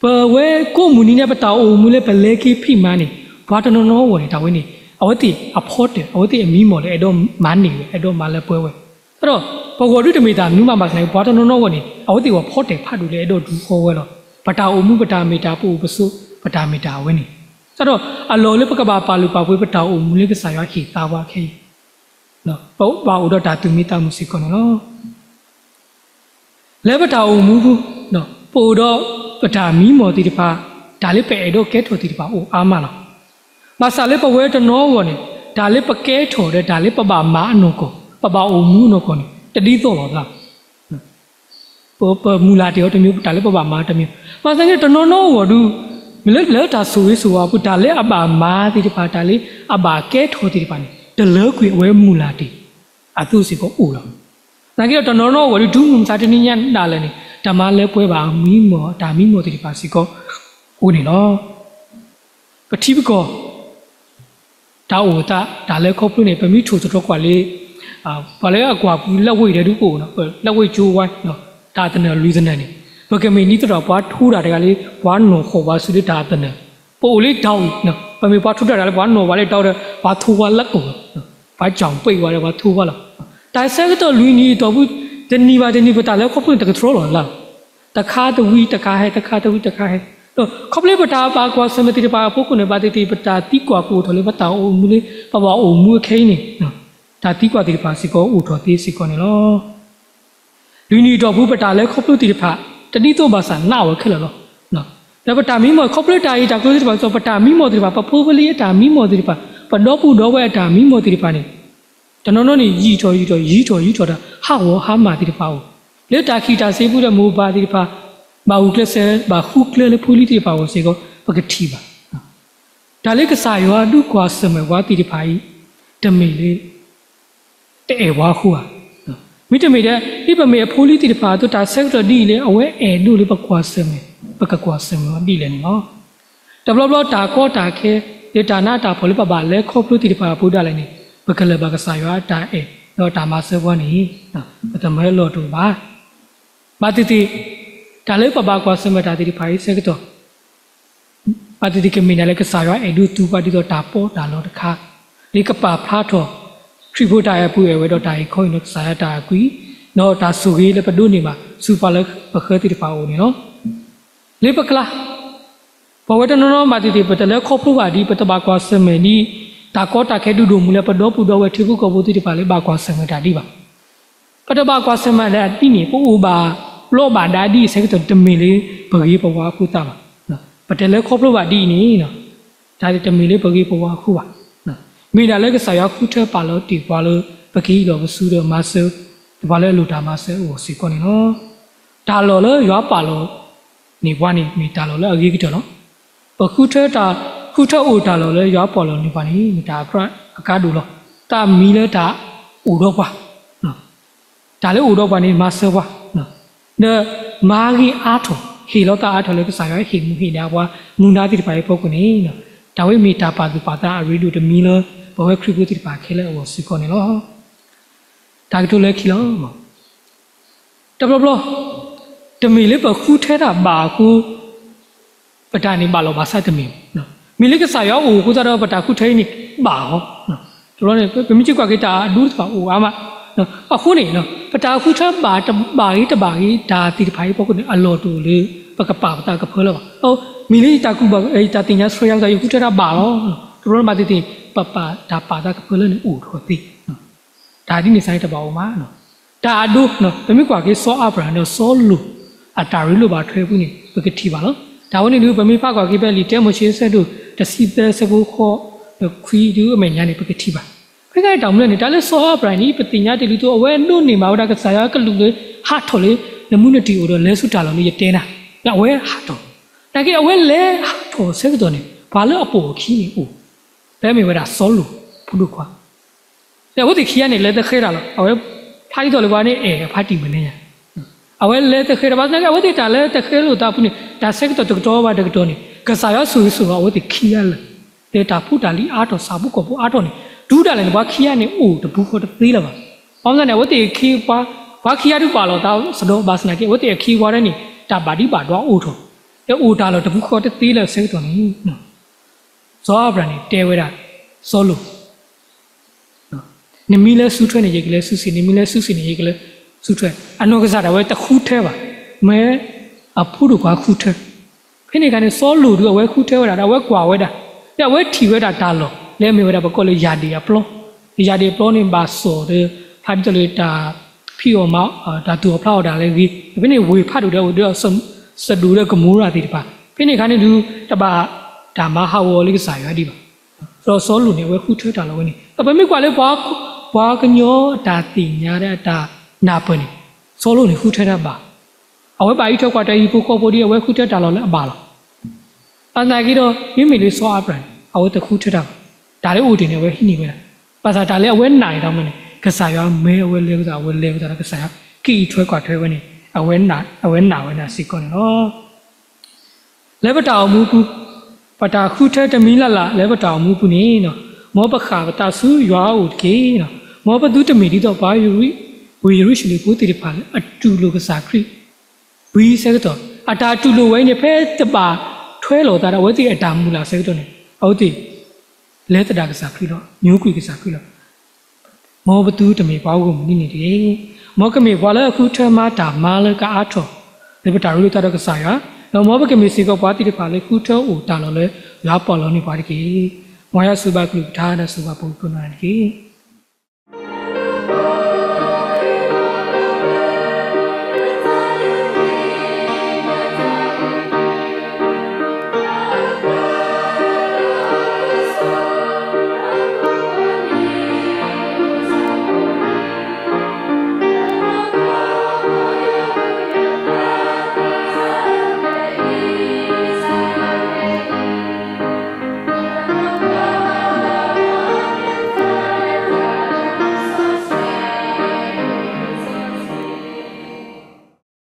ပဝဲကိးမုၢ်နံၤန့ၣ် ပတၢ်အိၣ်မူလၢပလဲၤက့ၤဖံးမၤန့ၣ် ပှၤတနီၤနီၤအဂီၢ်န့ၣ် တၢ်ဝဲန့ၣ် အဝဲသ့ၣ်အဖီတၢၣ် အဝဲသ့ၣ်အမံမီၢ်လၢအဲၣ်ဒိးမၤန့ၢ်ဝဲ အဲၣ်ဒိးမၤလၢပှဲၤဝဲ, ဒီးပဂီၢ်ဒုတမ့ၢ်တၢ်မနုၤမးဘၣ်ဆၣ်န့ၣ် ပှၤတနီၤနီၤအဂီၢ်န့ၣ် အဝဲသ့ၣ်အဖီတၢၣ်ဖးဒိၣ်လၢအဲၣ်ဒိးဒုးဃီဝဲလီၤ. ပတၢ်အိၣ်မူ ပတၢ်မ့ၢ်တၢ်ပအိၣ်ပဆိး ပတၢ်မ့ၢ်တၢ်အဝဲန့ၣ်, ဒီးအလီၢ်လၢပကဘၣ်ပာ်လုၢ်ပာ်ပှ့ၤပတၢ်အိၣ်မူလၢကစၢ်ယွၤဟ့ၣ်သါပှၤခဲအံၤ ပဘၣ်အိၣ်ဒီးတၢ်သူၣ်မံသးမုာ်စ့ၢ်ကီးန့ၣ်လီၤ. လၢပတၢ်အိၣ်မူပူၤ ပအိၣ်ဒီးပတၢ်မံမီၢ်သ့ၣ်တဖၣ်, တၢ်လၢပအဲၣ်ဒိးကဲထီၣ်သ့ၣ်တဖၣ်အိၣ်အါမးလီၤ. ဘၣ်ဆၣ်လၢပဝဲတနီၤအဂီၢ်န့ၣ် တၢ်လၢပကဲထီၣ်ဒီးတၢ်လၢပဘၣ်မၤအနီၢ်ကီၢ် ပဘၣ်အိၣ်မူအနီၢ်ကီၢ်န့ၣ် တဒ်သိးလိာ်သး ပမုၢ်လၢ်တ့ၢ်အီၤတမံၤ တၢ်လၢပဘၣ်မၤတမံၤ, ဘၣ်ဆၣ်န့ၣ်တနီၤနီၤအဂီၢ်ဒုး မ့ၢ်လၢတၢ်ဆိၣ်ဂ့ၤဆိၣ်ဝါအပူၤ တၢ်လၢအဘၣ်မၤသ့ၣ်တဖၣ် တၢ်လၢအဘၣ်ကဲထီၣ်သ့ၣ်တဖၣ်န့ၣ် တလၢကွံာ်အဝဲမုၢ်လၢ်တ့ၢ်အသိးစ့ၢ်ကီးအိၣ်လီၤ. သနာ်က့ဒီးတနီၤနီၤအဂီၢ်ဒုး တုၤမုၢ်မဆါတနံၤညါဒၣ်လဲာ်န့ၣ် တၢ်မၤလၢပှဲၤဘၣ်အမံမီၢ် တၢ်မံမီၢ်သ့ၣ်တဖၣ်စ့ၢ်ကီးအိၣ်န့ၣ်လီၤ. ပထံပကီၢ် တၢ်အိၣ်သး တၢ်လဲၤခီဖျိန့ၣ် ပမ့ၢ်ထိၣ်သတြီၤကွၢ်လၢ ပှၤလၢအကွၢ်ပူၤ လက်ဝှေ့ ဒဲးဒုးကအိၣ်နီၤ လက်ဝှေ့ ကၠိဝါ တၢ်သနၢၣ်လွံၢ်သနၢၣ်န့ၣ် ပကမ့ၢ်ဒ်သိးဒီးပှၤထိတၢ်တဂၤလၢ ပှၤနီၢ်ဃီၣ်ပှၤဆူလၢတၢ်သနၢၣ်, ပအိၣ်လၢတၢ်ဝံၤ ပမ့ၢ်ပှၤထိတၢ်တဂၤလၢပှၤနီၢ်ပှၤလၢတၢ်ဝံၤဒီး ပှၤထိဝါလၢအအိၣ်, ပှၤကၠီၣ်ပ့ၢ်ဝဲဒီးပှၤထိဝါလီၤ. တၢ်ဆၢကတီၢ်လွံၢ်နံၣ်အတီၢ်ပူၤ တနံၤဘၣ်တနံၤ ပတၢ်လဲၤခီဖျိန့ၣ်တကတြီလီၤလၢ် တခါတဝံၤတခါဟဲ တခါတဝံၤတခါဟဲ, ဒီးခီဖျိပတၢ်ဘၣ်ကွၢ်ဆၢၣ်မဲာ်သ့ၣ်တဖၣ်အဖီခိၣ်န့ၣ် ဘၣ်သ့ၣ်သ့ၣ် ပတၢ်သံကွၢ်ကအိၣ်ထီၣ်လၢပတၢ်အိၣ်မူလၢ ပဘၣ်အိၣ်မူအခဲအံၤန့ၣ် တၢ်သံကွၢ်သ့ၣ်တဖၣ်စ့ၢ်ကီးအိၣ်ထီၣ်သ့စ့ၢ်ကီးန့ၣ်လီၤ. လွံၢ်နံၣ်အတီၢ်ပူၤ ပတၢ်လဲၤခီဖျိသ့ၣ်တဖၣ် တဒ်သိးဘၣ်ဆၣ် နာ်အီၤခဲလၢာ်လီၤ. ဒီးပတၢ်မံမီၢ်ခီဖျိတၢ်အံၤတၢ်ကျိၤသ့ၣ်တဖၣ် ပတၢ်မံမီၢ်သ့ၣ်တဖၣ် ပဖိပလံၤအတၢ်မံမီၢ်သ့ၣ်တဖၣ် ပဒီပုၢ်ဒီဝဲၢ်အတၢ်မံမီၢ်သ့ၣ်တဖၣ်န့ၣ် တနီၤနီၤန့ၣ် ယံာ်ထီၣ်ယံာ်ထီၣ် ယံာ်ထီၣ်ယံာ်ထီၣ်ဒီး ဟးဂီၤဟါမၢ်သ့ၣ်တဖၣ်အိၣ်, လၢတၢ်ခံးတၢ်စ့ပူၤဒီး မိၢ်ပၢ်သ့ၣ်တဖၣ် ဘၣ်ဂုာ်ကျဲးစၢး ဘၣ်ဃုကျဲလၢဖိလံၤသ့ၣ်တဖၣ်အဂီၢ်စ့ၢ်ကီး ပကထံၣ်ဘၣ်. တၢ်လၢကစၢ်ယွၤဒုးကွၢ်ဆၢၣ်မဲာ်ပှၤသ့ၣ်တဖၣ်အံၤ တမ့ၢ်လၢ တအဲၣ်ပှၤအဃိဧါ. မ့တမ့ၢ်ဒီး ဒ်ပမ့ၢ်အဖိလံၤသ့ၣ်တဖၣ်အသိး တၢ်ဆၢကတီၢ်ဒ်အံၤလၢ အဝဲအဲၣ်ဒိးလၢပကွၢ်ဆၢၣ်မဲာ် ပကကွၢ်ဆၢၣ်မဲာ်အီၤဒ်လဲၣ်န့ၣ်လီၤ. တဘျီဘျီတၢ်ကီတၢ်ခဲ လၢတၢ်နးတၢ်ဖှီၣ်လၢပဘၣ်လဲၤခီဖျိသ့ၣ်တဖၣ်အပူၤဒၣ်လဲာ်န့ၣ် ပကလၢၤဘၣ်ကစၢ်ယွၤအတၢ်အဲၣ် ဒီးတၢ်မၤစၢၤပှၤန့ၣ် ပတမၢလီၤတအိၣ်ဘၣ်. ဘၣ်သ့ၣ်သ့ၣ် တၢ်လၢပဘၣ်ကွၢ်ဆၢၣ်မဲာ်တၢ်သ့ၣ်တဖၣ်အံၤဆၢကတီၢ် ဘၣ်သ့ၣ်သ့ၣ်ကမ့ၢ်ဒၣ်လၢကစၢ်ယွၤအဲၣ်ဒိးသူပှၤဒ်သိးတၢ်ပီးတၢ်လီတခါ လၢကပာ်ဖျါထီၣ် ခရံာ်ဖိတၢ်အဲၣ်ပူၤအဲၣ်ဝဲဒီးတၢ်အံၤခီအံၤဒီးကစၢ်ယွၤတၢ်အကွံ ဒီးတၢ်ဆိၣ်ဂ့ၤလၢပဒိးန့ၢ်ဘၣ် ဆူပှၤလၢပဃၢသ့ၣ်တဖၣ်အအိၣ်န့ၣ်လီၤ. လၢပကျါ ပဝဲတနီၤနီၤဘၣ်သ့ၣ်သ့ၣ် ပတလဲၤခီဖျိဘၣ်ဒ် ပတဘၣ်ကွၢ်ဆၢၣ်မဲာ်ဒ် တၢ်ကီတၢ်ခဲဒုးဒိၣ်မးလၢပဒီပုၢ်ဒီဝဲၢ်ထံဖိကီၢ်ဖိသ့ၣ်တဖၣ်လၢဘၣ်ကွၢ်ဆၢၣ်မဲာ်တၢ်ဒ်ဘၣ်. ပတဘၣ်ကွၢ်ဆၢၣ်မဲာ်တၢ်ဒ်န့ၣ် ပအိၣ်ဘၣ်ဘျီးဘၣ်ဒါဒ်အံၤဆၢကတီၢ် တမ့ၢ်လၢပဂ့ၤပဝါအဃိသတးဘၣ်. ပတလဲၤခီဖျိဘၣ်ဒ်အံၤန့ၣ် တၢ်တမ့ၢ်လၢပဂ့ၤပဝါအဃိဘၣ်. မ့ၢ်ဒၣ်လၢကစၢ်ယွၤဃုထၢပာ်လီၤတ့ၢ်ပှၤလၢ ပကဟံးလီၤပစုဒီးမၤစၢၤ ပှၤလၢအလိၣ်တၢ်မၤစၢၤအဂီၢ်စ့ၢ်ကီးန့ၣ်လီၤ. တၢ်လီၢ်လၢယွၤပာ်လီၤန့ၢ်ပှၤန့ၣ် မ့ၢ်တၢ်လီၢ်လၢအဂ့ၤကတၢၢ်လီၤ. ပဃုထၢတၢ်, ဃုထၢအိၣ်တၢ်လီၢ်လၢယွၤပာ်လီၤန့ၢ်ပှၤန့ၣ် မ့ၢ်တၢ်အကြၢးအကါဒိၣ်လီၤ. တၢ်မံလၢတၢ်အိၣ်ဒီးပှၤ, တၢ်လၢအိၣ်ဒီးပှၤန့ၣ် မၤစၢၤပှၤ, ဒီးမၤဂ့ၤအါထီၣ်, ဟ့ၣ်လီၤသးအါထီၣ်လၢကစၢ်ယွၤဟ့ၣ်မူဟ့ၣ်ဒါပှၤ မူဒါသ့ၣ်တဖၣ်အံၤအဖီခိၣ်န့ၣ်, တၢ်ဝဲမ့ၢ်တၢ်ပာ်သူၣ်ပာ်သးအရ့ဒိၣ်တမံၤလၢ ပဝဲခရံာ်ဖိသ့ၣ်တဖၣ်ခဲလၢာ်အဂီၢ်စ့ၢ်ကီးန့ၣ်လီၤ. တၢ်ကတိၤလၢခံလီၤ. တဘျီဘျီ, တမ့ၢ်လၢပဃုထၢတၢ်ဘၣ်အဃိ ပတၢ်န့ၣ်ဘၣ်လီၤဘၣ်စးတမ့ၢ်ဘၣ်. မ့ၢ်လၢကစၢ်ယွၤအိၣ်အဃိသတးဒီး ပတၢ်ဃုထၢအံၤန့ၣ်ဘၣ်လီၤ. တဘျီန့ၣ် ပမ့ၢ်က့ၤကွၢ်က့ၤတၢ်အဒိတဖၣ်အိၣ်အါမး. အဃိန့ၣ် ပတၢ်ဃုထၢဘၣ်ဂ့ၤတဘၣ်ဂ့ၤ တၢ်သ့ၣ်တဖၣ်အံၤအဖီခိၣ်န့ၣ် အလီၢ်တအိၣ်လၢ ပကပာ်ပသးကဖၢလၢၤဘၣ်. မ့ၢ်လၢယတၢ်ကူၣ်ဘၣ် ယတၢ်သ့ၣ်ညါဆှၢယၤအဃိသတး ယဃုထၢတၢ်ဘၣ်လီၤ. တဘျီန့ၣ်ဘၣ်သ့ၣ်သ့ၣ် ပပာ်တၢ်ပာ်သးကဖၢလၢန့ၣ်အိၣ်ထီၣ်သ့ တၢ်ဒ်န့ၣ်စ့ၢ်န့ၣ်တဘၣ်အိၣ်မး. တၢ်အဒိ, ပမ့ၢ်ကွၢ်က့ၤစီၤအၤဘြၤဟၣ်ဒီးစီၤလိာ် အတၢ်ရ့လိာ်ဘၣ်ထွဲအပူၤန့ၣ် ပကထံၣ်ဘၣ်လီၤ. တၢ်ဝဲန့ၣ်ဒုး ပမ့ၢ်ဖးကွၢ်က့ၤဖဲလံာ်တၢမိၤၡ့အဆၢဒိၣ်တဆံသၢအဆၢဖိဃိး ဒီးခွံဒုးအမဲာ်ညါန့ၣ် ပကထံၣ်ဘၣ်. ဖဲန့ၣ်တၢ်မနုၤလဲၣ်န့ၣ် တၢ်လၢစီၤအၤဘြၤဟၣ်န့ၣ် ပသ့ၣ်ညါတ့ၢ်လံသိး အဝဲဒိးန့ၢ်ဘၣ်ဝဲဒၣ်ကစၢ်ယွၤအကလုၢ်လၢဟးထီၣ်လၢ နမူနတံၢ်အိၣ်ဒီးလဲၤဆူတၢ်လီၢ်လၢယတဲနၤ, ဒီးအဝဲဟးထီၣ်. နာ်က့အဝဲလဲၤဟးထီၣ်ဆၢကတီၢ်န့ၣ် ပှၤလၢအပိာ်အခံန့ၣ်အိၣ် လၢအမ့ၢ်ဝဲဒၣ်စီၤလိာ်ဖိဒိၣ်ခွါ, ဒီးအဝဲသ့ၣ်ခံဂၤန့ၣ် လဲၤတဃဲတၢ်လီၤ. အဝဲဖးဒ်သိးလၢပှၤန့ၣ်အဲၣ်အဖါတံၢ်မနုၤညါ, အဝဲလဲၤတဃဲတၢ်ဘၣ်သနာ်က့ အဝဲသ့ၣ်တၢ်လၢတဃဲလိာ်သးအပူၤန့ၣ် တၢ်ဆၢကတီၢ်တကတီၢ်ဘၣ်တကတီၢ်န့ၣ် ကစၢ်ယွၤဆိၣ်ဂ့ၤဆိၣ်ဝါအဝဲသ့ၣ်ခံဂၤလၢာ်, လၢတၢ်ဖိတၢ်လံၤအါထီၣ် ဆၣ်ဖိကီၢ်ဖိအါထီၣ်န့ၣ် တုၤဒၣ်လဲာ်န့ၣ် ပှၤခံဂၤန့ၣ်အိၣ်တပူၤဃီတသ့လၢၤဘၣ်. ဘၣ်မနုၤန့ၣ် အဝဲသ့ၣ်ခံ ပှၤ, ပှၤခံဂၤဒုးဘၣ်လီၤသးစဒီး ဘၣ်ဆၣ်သနာ်က့ အဝဲသ့ၣ်အခံပှၤတဂၤန့ၣ် တၢ်ဘၣ်ဒံးဘၣ်ဒွးအိၣ်ထီၣ်, ဒီးအိၣ်တၢ်လီၢ်တပူၤဃီတသ့လၢာ်အဆၢကတီၢ်န့ၣ် စီၤအၤဘြၤဟၣ်န့ၣ် တဲဝဲဒၣ် စီၤလိာ် နမ့ၢ်လဲၤဆူထွဲန့ၣ် ယကလဲၤဆူစ့ၣ်, နမ့ၢ်လဲၤဆူစ့ၣ်န့ၣ် ယကလဲၤဆူထွဲ. အနီၢ်ကစၢ်ဒၣ်ဝဲတဃုထၢဘၣ်, မ့ၢ်အဖိဒိၣ်ခွါဃုထၢ. ဖဲန့ၣ်အခါန့ၣ် စီၤလိာ်ဒုးအဝဲဃုထၢဝဲဒၣ်ဒီး အဝဲကွၢ်ဝဲဒၣ်, ဒီးအဝဲထံၣ်ဝဲဒၣ်တၢ်လီၢ် လၢအမ့ၢ်ဝဲဒၣ်ပကိးလၢယၢ်ဒ့ၣ်အပျီ, ယၢ်ဒ့ၣ်အပျီန့ၣ် ဘၣ်စီၣ်ဒီး ဖးဒ်သိးလၢတၢ်ဖံးအီၣ်မၤ, တၢ်သူၣ်အီၣ်ဖျးအီၣ်တၢ်လၢအဂ့ၤ, ဖဲန့ၣ်ဝ့ၢ်ဖးဒိၣ်ဒီးအိၣ်ဒီး စဒိၣ်ဒီးကမိၤရၤသ့ၣ်တဖၣ်, ဖဲန့ၣ်အခါန့ၣ်ဒုး တဘၣ်တၢ်မၤဟးဂီၤအီၤလၢကစၢ်ယွၤဒံးဘၣ်. ဒီးစီၤလိာ်န့ၣ် အဝဲဃုထၢတၢ်လီၢ်ဝဲန့ၣ် ဒီးပမ့ၢ်ကွၢ်လၢ ပှၤကညီအတၢ်သ့ၣ်ညါဒီးအတၢ်နၢ်ပၢၢ်န့ၣ် စီၤလိာ်န့ၣ်ဃုထၢတၢ်ဘၣ်, အဝဲဘၣ်အံးထွဲကွၢ်ထွဲဟံၣ်ဖိဃီဖိဒီး အဝဲဃုထၢတၢ်လီၢ်လၢအဘၣ်လီၤ. ဘၣ်သနာ်က့ဒီး မ့မ့ၢ်လၢစီၤအၤဘြၤဟၣ်န့ၣ် အဝဲတဃုထၢတၢ်ဘၣ်, တၢ်လၢအိၣ်တ့ၢ်န့ၣ် အဝဲဟံးန့ၢ်ဝဲဒၣ်, ဘၣ်ဆၣ်တၢ်လၢအဝဲနာ်န့ၣ် တၢ်မနုၤန့ၣ် ကစၢ်ယွၤမၢအဝဲလဲၤဝဲသး အဝဲလဲၤဝဲသးဒီးကစၢ်ယွၤ ကအံးထွဲကွၢ်ထွဲဝဲန့ၣ် အဝဲနာ်ဝဲဒၣ်စ့ၢ်ကီးန့ၣ်လီၤ. လၢပတၢ်အိၣ်မူပူၤ, ပတၢ်ဃုထၢတမံၤလၢ်လၢ်လၢပတၢ်အိၣ်မူပူၤန့ၣ်, မ်ပဃၣ်ပသးဆူယွၤအအိၣ်တက့ၢ်. မ်ပသုတမ့ၢ်ဒ်သိးပှၤဝ့ၢ်ယရူၤၡလ့ၣ်ဖိသ့ၣ်တဖၣ်လၢအတူၢ်လိာ်ကစၢ်ခရံာ် ဝံၤဆၢကတီၢ် အတၢ်တူၢ်လိာ်ဝဲအံၤန့ၣ် ဖဲတဘၣ်ထွဲလိာ်သးဒီးအဝဲသ့ၣ်အတၢ်မုၢ်လၢ်ဆၢကတီၢ်န့ၣ် အဝဲသ့ၣ် လဲၤသဒၣ်ကစၢ်ခရံာ်လီၤ, ညိကွံာ်ကစၢ်ခရံာ်လီၤ. မ်ပသုတမ့ၢ်ပှၤဂီၢ်မုၢ်ဒ်န့ၣ်တဂ့ၤ. မ်ကမ့ၢ်ပှၤလၢအဃုထၢမၤတၢ်မၤလၢကအါထီၣ် လၢပတၢ်ရ့လိာ်သးဒီးကစၢ်ယွၤ, ဒီးမ်ပကမ့ၢ်စ့ၢ်ကီးပှၤသ့ၣ်တဖၣ်လၢဃုထၢအိၣ်တၢ်လီၢ်လၢယွၤပာ်လီၤန့ၢ်ပှၤတက့ၢ်. မ်ယွၤဆိၣ်ဂ့ၤဘၣ်ကလုၢ်ကထါဒီးဆိၣ်ဂ့ၤဘၣ်ပှၤကိးဂၤဒဲးန့ၣ်တက့ၢ်.